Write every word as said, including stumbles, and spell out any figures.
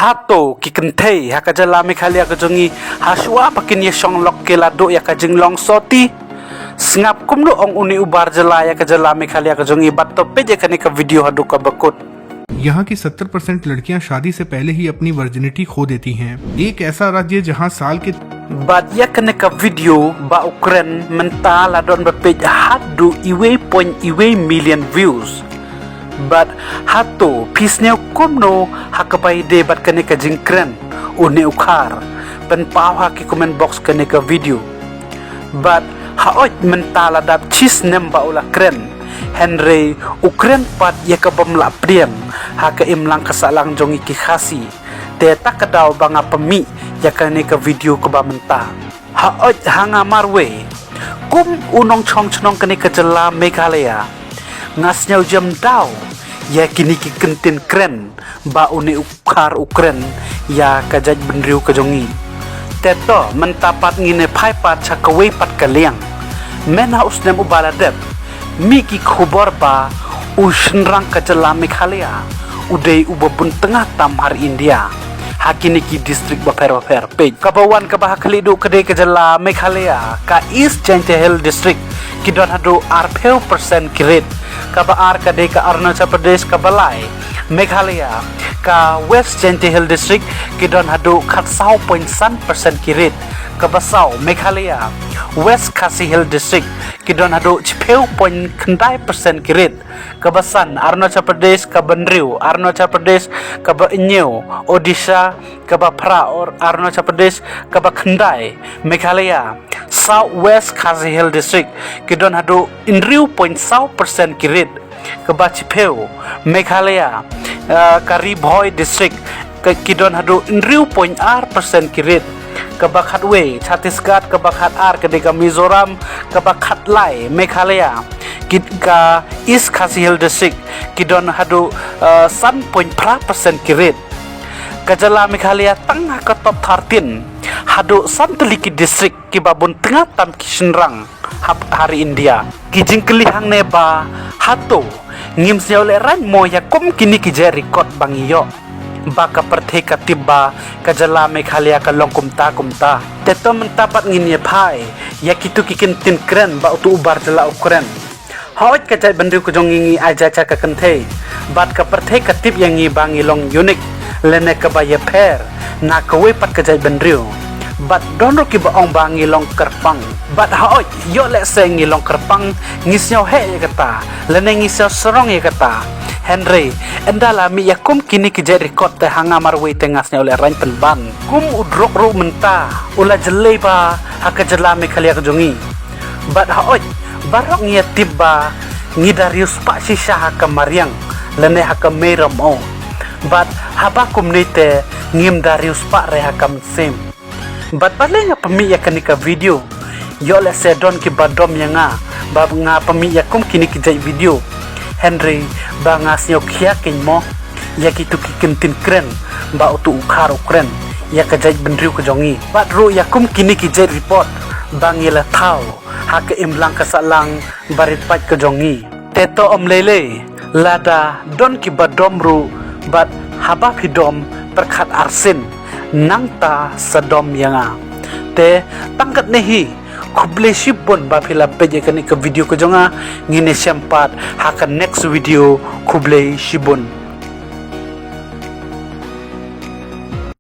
Hato ki kynthei ha ka jylla Meghalaya ka jong ngi, ha shuwa ba kin ïa shong lok ki la duh ïa ka jinglong soti? Sngap kumno ong une u bar jylla ïa ka jylla Meghalaya ka jong ngi, bad to peit ïa kane ka video haduh kaba kut. यहाँ की सत्तर परसेंट लड़कियां शादी से पहले ही अपनी वर्जिनिटी खो देती हैं। एक ऐसा राज्य जहां साल के Bad ïa kane ka video ba u kren mynta la don ba peit haduh iwei point iwei million views. Bad hato phi sngew kumno ha kaba ïadei bad kane ka jingkren une u khar? Pynpaw ha ki comment box kane ka video. Bad haoid mynta la dap shi snem ba u la kren, hynrei u kren pat ïa ka bym lah pdiang ha ka imlang ka sahlang jong ngi ki Khasi. Te ta ka daw ba nga pynmih ïa kane ka video kaba mynta. Haoid ha nga marwei kum u nongchong chnong kane ka jylla Meghalaya, nga sngew jem daw ïa kine ki kyntien kren ba une u khar u kren ïa ka jaitbynriew ka jong ngi. Te to mynta pat ngin ïa phai pat sha kawei pat ka liang. Mynha u snem uba la dep, mih ki khubor ba u shynrang ka jylla Meghalaya u dei uba bun tnga tam ha ri India ha kine ki district bapher bapher. Peit, kaba wan kaba ha khlieh duh ka dei ka jylla Meghalaya, ka East Jaintia Hills District, ki don haduh arphew percent ki rit. Kaba ar ka dei ka Arunachal Pradesh, kaba lai Meghalaya, ka West Jaintia Hills District, ki don haduh khatsaw point san percent ki rit. Kaba saw Meghalaya, West Khasi Hills District, ki don haduh chiphew point khyndai percent ki rit. Kaba san Arunachal Pradesh, kaba hynriew Arunachal Pradesh, kaba hynñiew Odisha, kaba phra Arunachal Pradesh, kaba khyndai Meghalaya, South West Khasi Hills District, ki don haduh hynriew point saw percent ki rit. Kaba chiphew Meghalaya, uh, ka Ri Bhoi District, ki don haduh hynriew point ar percent ki rit. Kaba khatwei Chhattisgarh, kaba khatar ka dei ka Mizoram, kaba khatlai Meghalaya, ki ka East Khasi Hills District, ki don haduh uh, san point phra percent ki rit. Ka jylla Meghalaya tang ha ka top thirteen haduh san tylli ki district kiba bun tnga tam ki shynrang ha ri India. Ki jingkylli hangne ba hato ngim sngew lehraiñ mo ïa kum kine ki jait record ba ngi ïoh, ba ka pyrthei ka tip ba ka jylla Meghalaya ka long kumta kumta. Te to mynta pat ngin ïa phai ïa kitu ki kyntien kren ba utu u bar jylla u kren. Haoid ka jaitbynriew ka jong ngi ngi ai jait sha ka kynthei, bad ka pyrthei ka tip ïa ngi ba ngi long unique lane kaba ïapher na kawei pat ka jaitbynriew. Bad don ruh kiba ong ba ngi long kyrpang. Bad haoid ïoh lehse ngi long kyrpang, ngi sngew heh ïa kata lane ngi sngew sarong ïa kata. Hynrei ynda la mih ïa kum kine ki jait record te ha nga marwei te nga sngew lehraiñ pynban. Kum u drok ruh mynta u la jyllei ba ha ka jylla Meghalaya ka jong ngi. Bad haoid baroh ngi ïa tip ba ngi da riewspah shisha ha ka mariang lane ha ka mei ramoh. Bad haba kumne te ngim da riewspah re ha ka mynsiem. Bad balei nga pynmih ïa kane ka video? Ïoh lehse don kiba dom ïa nga ba nga pynmih ïa kum kine ki jait video. Hynrei ba nga sngew khia keiñ mo ïa kitu ki kyntien kren ba utu u khar u kren ïa ka jaitbynriew ka jong ngi. Bad ruh ïa kum kine ki jait report ba ngi la thaw ha ka imlang ka sahlang barit pat ka jong ngi. Te to ym lei lei, lada don kiba dom ruh, bad haba phi dom pyrkhat arsien, nangta sa dom ïa nga. Te tang katne hi, khublei shibun ba phi la peit ïa kane ka video ka jong nga. Ngin ïa shem pat ha ka next video. Khublei shibun.